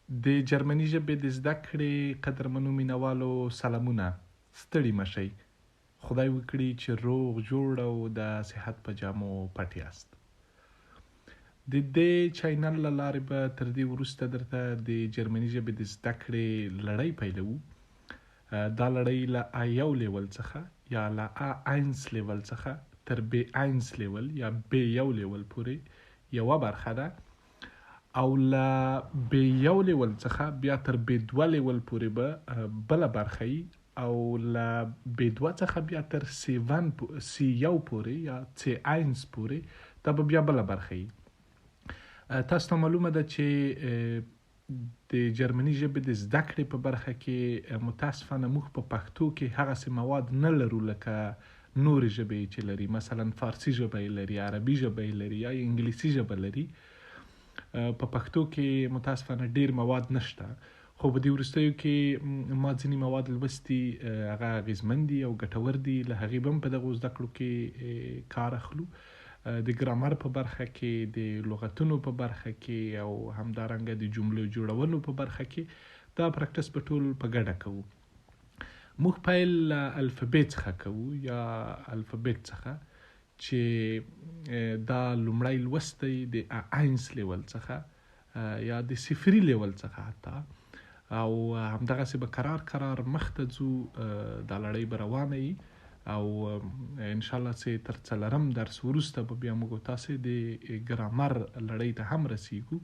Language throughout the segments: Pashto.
د جرمني ژبې د زده کړې قدرمنو مینوالو سلامونه، ستړي مه شئ، خدای وکړي چې روغ جوړ او د صحت په جامو پټ یاست. د دې چینل له لارې به تر دې وروسته درته د جرمني ژبې د زده کړې لړۍ پیلوو. دا لړۍ له ا یو لیول څخه یا له ا اینس لیول څخه تر بی اینس لیول یا بی یو لیول پورې یوه برخه ده او له بی یو لیول څخه بیا تر بی دوه لیول پورې به بله برخه یي او له بی دوه څخه بیا تر سی ون سی یو پورې یا سی اینس پورې دا به بیا بله برخه یي. تاسو ته معلومه ده چې د جرمني ژبې د زده کړې په برخه کې متاسفانه موږ په پښتو کې هغسې مواد نه لرو لکه نورې ژبې یې چې لري، مثلا فارسي ژبه یې لري، عربي ژبه یې لري یا انګلیسي ژبه لري. په پښتو کې متاسفانه ډیر مواد نشته، خو په دې وروستیو کې ما ځینې مواد لوستي، هغه اغیزمن دي او ګټور دي، له هغې به هم په دغو زده کړو کې کار اخلو. د ګرامر په برخه کې، د لغتونو په برخه کې او همدارنګه د جملو جوړولو په برخه کې دا پریکټس به ټول په ګډه کوو. موږ پیل له الفبې څخه کوو یا الفبیت څخه چې دا لومړی لوست دی د اینس لیول څخه یا د صفري لیول څخه حتی، او همدغسې به کرار کرار مخته ځو، دا لړۍ به روانه وي او انشاءالله چې تر څلورم درس وروسته به بیا موږ تاسې د ګرامر لړۍ ته هم رسیږو.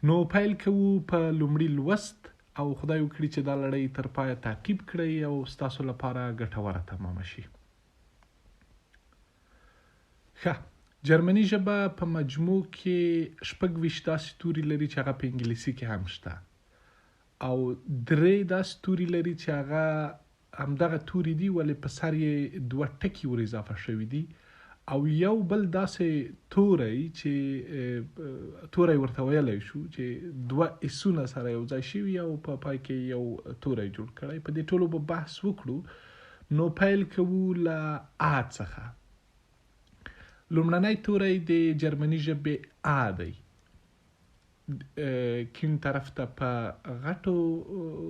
نو پیل کوو په لومړي لوست او خدای وکړي چې دا لړۍ تر پایه تعقیب کړئ او ستاسو لپاره ګټوره تمامه شي. ښه، جرمني ژبه په مجموع کې 26 داسې توري لري چې هغه په انګلیسي کې هم شته او 3 داسې توري لري چې هغه همدغه توري دي ولې په سر یې 2 ټکي ور اضافه شوي دي او یو بل داسې توری چې توری ورته ویلی شو چې 2 اسونه سره یو ځای شوي او په پای کې یو توری جوړ کړی. په دې ټولو به بحث وکړو. نو پیل کوو له ا څخه. لومړنی توری د جرمني ژبې ا دی. کیڼ طرف ته په غټو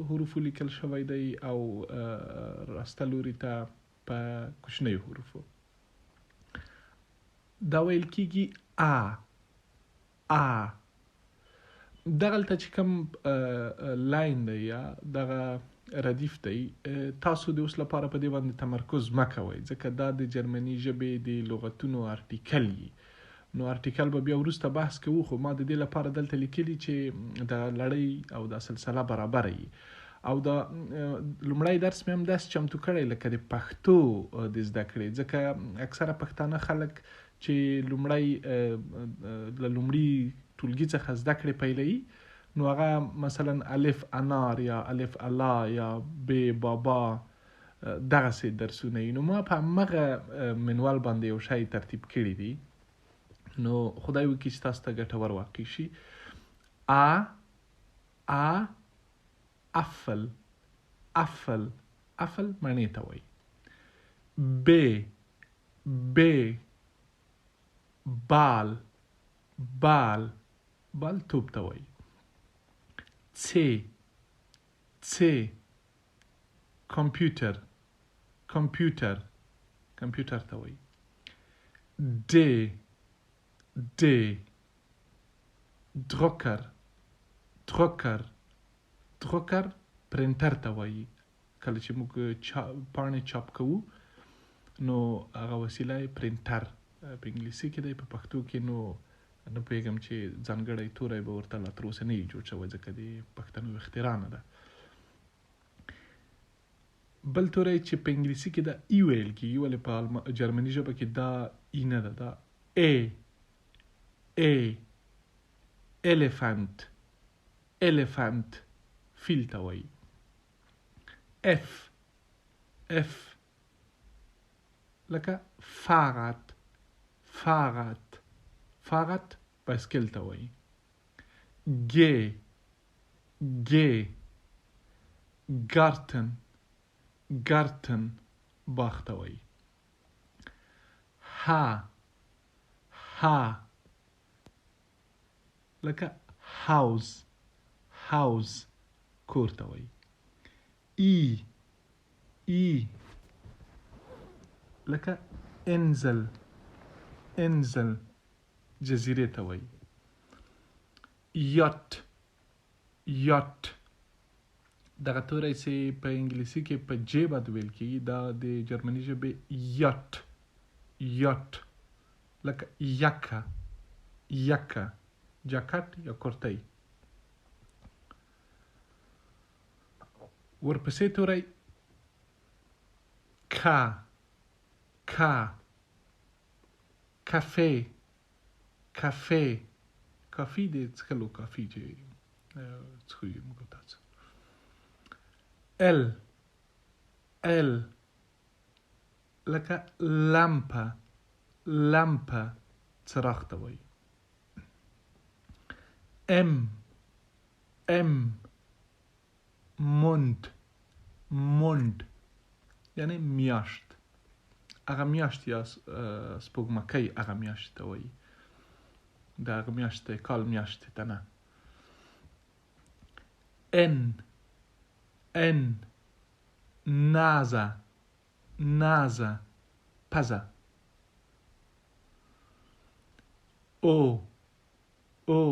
حروفو لیکل شوی دی او راسته لوري ته په کوچنیو حروفو. دا ویل کیږي ا. ا دغلته چې کوم لاین دی یا دغه ردیف دی، تاسو د اوس لپاره په دې باندې تمرکز مه کوئ، ځکه دا د جرمني ژبې د لغتونو ارټیکل یي. نو ارټیکل به بیا وروسته بحث کوو، خو ما د دې لپاره دلته لیکلي چې د لړۍ او دا سلسله برابره یي. او دا لومړی درس مې هم داسې چمتو کړی لکه د پښتو د زده کړې، ځکه اکثره پښتانه خلک چې لومړی له لومړي ټولګي څخه زده کړې پیلوي، نو هغه مثلا الف انار یا الف الله یا ب بابا دغسې درسونه یي. نو ما په همغه منوال باندې یو شی ترتیب کړي دي، نو خدای وکړي چې تاسو ته ګټور واقع شي. ا، ا، افل، افل، افل مڼې ته وایي. ب، ب، بال، بال، بال توپ ته وایي. څ، څ، کمپیوټر، کمپیوټر، کمپیوټر ته وایي. د، د، دروکر، دروکر، دروکر پرنټر ته وایي. کله چې موږ پاڼې چاپ کوو نو هغه وسیله یې پرنټر په انګلیسي کې دی، په پښتو کې نو نه پوهېږم چې ځانګړی توری به ورته لا تر اوسه نه وي جوړ شوی، ځکه د پښتنو اختراع نه ده. بل توری چې په انګلیسي کې دا ای ویل کېږي، ولې په جرمني ژبه کې دا ای نه ده، دا ای، ای، الیفنت، الیفنت فیل ته وایي. اف، اف لکه فاغت، فاغت، فاغت بایسکل ته وایي. ګ، ګ، ګارتن، ګارتن باغ ته وایي. ه، ه لکه هاوز، هاوز کور ته وایي. ای ای لکه انزل انزل جزیرې ته وایي. یاټ یاټ دغه توری چې په انګلیسي کې په جې باندې ویل کېږي، دا د جرمني ژبې یاټ یاټ لکه یکه یکه جاکټ یا کرتۍ. ورپسې توری کا کا کافه کافه کافي د څښلو کافي چې څښو یې موږ تاسو. ال ال لکه لمپه لمپه څراغ ته وایي. ام ام موند موند یعنی میاشت، هغه میاشت یا سپوږمکۍ هغه میاشت ته وایي، د هغه میاشت کال میاشت ته نه. ان ان نازه نازه پزه. او او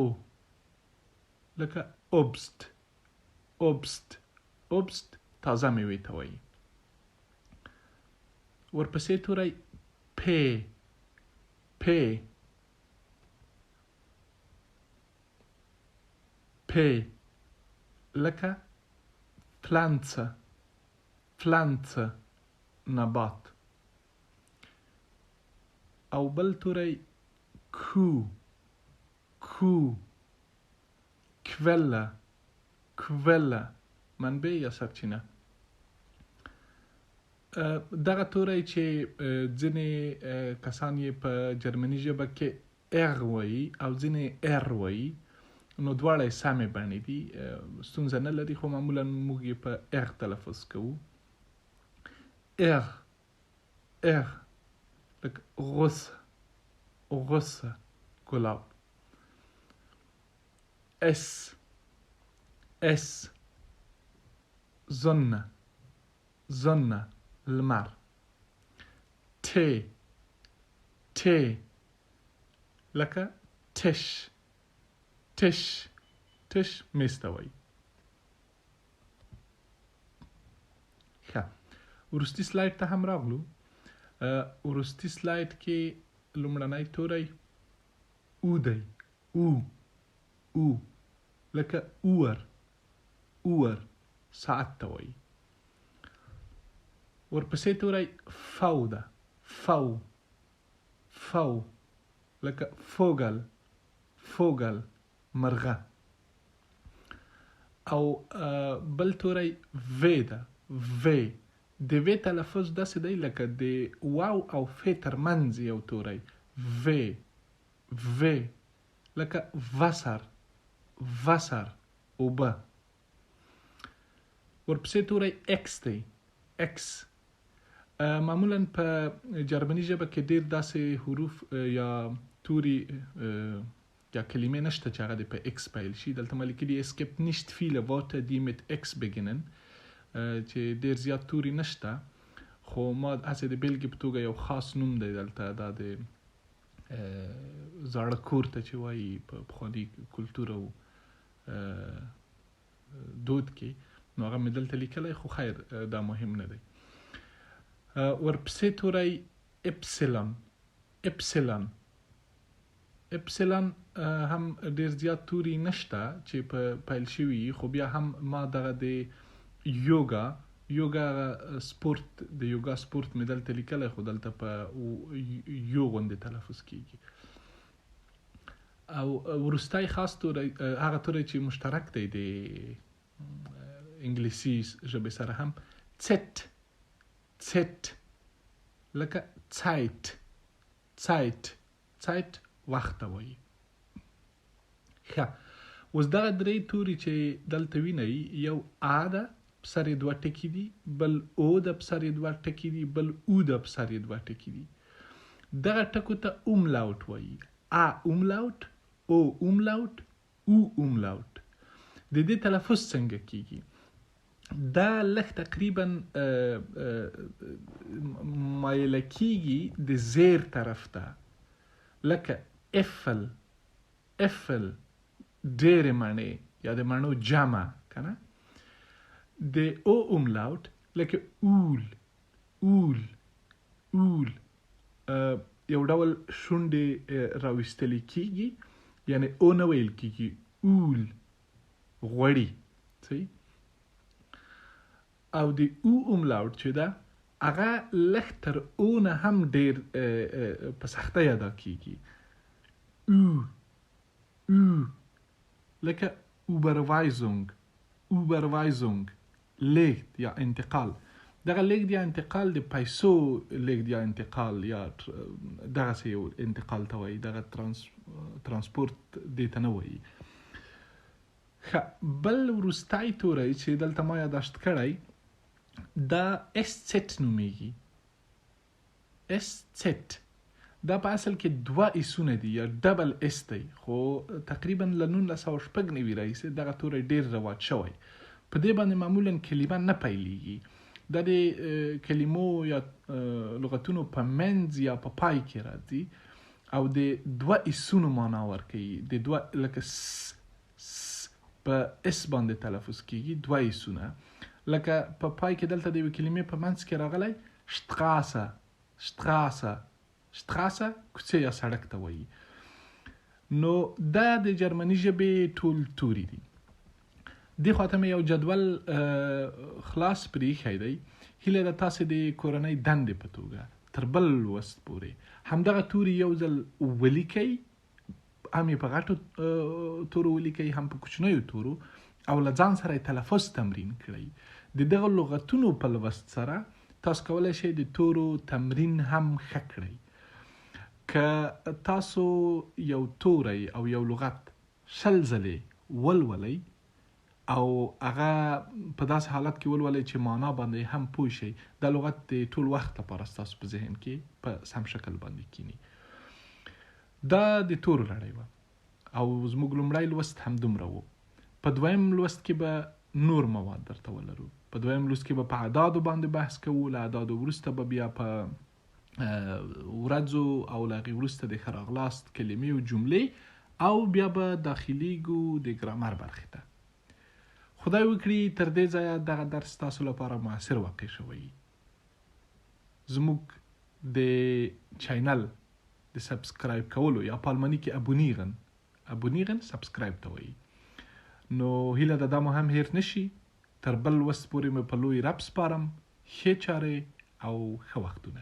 لکه اوبست اوبست اوبست تازه میوې ته وایي. ورپسې توری پ پ پ لکه پلانڅه پلانڅه نبات. او بل توری کو کو کوله کوله منبع یا سرچینه. دغه توری چې ځینې کسان یې په جرمني ژبه کې اغ وایي او ځینې ار وایي، نو دواړه یې سمې بڼې دي، ستونزه نه لري، خو معمولا موږ یې په اغ تلفظ کوو. اغ اغ لکه غصه غصه ګلاب. اس اس زنه زنه لمر. ت ت لکه تش تش تش میز ته وایي. ښه، وروستي سلایډ ته هم راغلو. وروستي سلایډ کې لومړنی توری او دی. او او لکه اور اور ساعت ته وایي. ورپسې توری فو ده. فو فو لکه فوګل فوګل مرغه. او بل توری وی ده. وی د وی تلفظ داسې دی لکه د واو او ف ترمنځ یو توری. وی وی لکه وسر وسر اوبه. ورپسې توری اکس دی. اکس معمولا په جرمني ژبه کې ډیر داسې حروف یا توري یا کلمې نشته چې هغه د په اکس پیل شي. دلته ما لیکلي es gibt nicht viele Worte die mit X beginnen، چې ډیر زیات توري نشته، خو ما هسې د بېلګې په توګه یو خاص نوم دی دلته، دا د زاړه کور ته چې وایي په پخواني کلتور او دود کې، نو هغه مې دلته لیکلی، خو خیر دا مهم نه دی. ورپسې توری اپسیلون اپسیلون اپسیلون هم ډیر زیات توري نشته چې په پیل شوي، خو بیا هم ما دغه د یوګا یوګا سپورت د یوګا سپورت مې دلته لیکلی، خو دلته په یو غوندې تلفظ کیږي. او وروستی خاص توری هغه توری چې مشترک دی د انګلیسي ژبې سره هم، څټ څټ لکه څایټ څایټ څایټ وخت ته وایي. ښه، اوس دغه درې توري چې دلته وینئ، یو ا ده په سر یې دوه ټکي دي، بل او ده په سر یې دوه ټکي دي، بل او ده په سر یې دوه ټکي دي. دغه ټکو ته اوملاوټ وایي. ا اوملاوټ، او اوملاوټ، او اوملاوټ. د دې تلفظ څنګه کیږي؟ دا لږ تقریبا مایله کیږي د زیر طرف ته، لکه افل، افل ډېرې مڼې یا د مڼو جمع کنه. د او املاوت لکه اول، اول، اول، یو ډول شونډې راویستلې کیږي، یعنی او نه ویل کیږي، اول غوړي. صحیح. او د او املاوت چې ده هغه لږ تر او نه هم ډیر په سختۍ ادا کیږي، او، او، لکه اوبروایزونګ، اوبروایزونګ، لیږد یا انتقال. دغه لیږد یا انتقال د پیسو لیږد یا انتقال یا دغسې یو انتقال ته وایي، دغه ترانسپورت دې ته نه وایي. ښه، بل وروستی توری چې دلته ما یاداشت کړی دا اس څټ نومیږي. اس څټ دا په اصل کې دوه اسونه دي یا ډبل اس دی، خو تقریبا له 1996 راهیسې دغه توری ډیر رواج شوی. په دې باندې معمولا کلمه نه پیلیږي، دا د کلمو یا لغتونو په منځ یا په پای کې راځي او د دوه اسونو معنا ورکوي. د دوه لکه س، س په اس باندې تلفظ کیږي، دوه اسونه. لکه په پای کې دلته د یوې کلمې په منځ کې راغلی شتراسه، شتراسه، شتراسه کوڅې یا سړک ته وایي. نو دا د جرمني ژبې ټول توري دي. دې خواته مې یو جدول خلاص پرېښی دی، هیله ده تاسې د کورنۍ دندې په توګه تر بل لوست پورې همدغه توري یو ځل ولیکئ، هم یې په غټو تورو ولیکئ هم په کوچنیو تورو، او له ځان سره یې تلفظ تمرین کړئ. د دغه لغتونو په لوست سره تاسو کولی شئ د تورو تمرین هم ښه کړئ. که تاسو یو توری او یو لغت 20 ځلې ولولئ او هغه په داسې حالت کې ولولئ چې معنا باندې هم پوه شئ، دا لغت د ټول وخت لپاره ستاسو په ذهن کې په سم شکل باندې کینی. دا د تورو لړۍ وه او زموږ لومړی لوست هم دومره و. په دویم لوست کې به نور مواد درته ولرو. په دویم لوست کې به په اعدادو باندې بحث کوو، له اعدادو وروسته به بیا په ورځو او له هغې وروسته د ښه راغلاست کلمې او جملې، او بیا به داخلیږو د ګرامر برخې ته. خدای وکړي تر دې ځایه دغه درس ستاسو لپاره مؤثر واقع شوی. زموږ د چینل د سبسکرایب کولو یا په الماني کې ابونیغن، ابونیغن سبسکرایب ته وایي. نو هیله ده دا مو هم هیر نشي. تر بل لوست پورې مې په لوی رب سپارم. ښې چارې او ښه وختونه.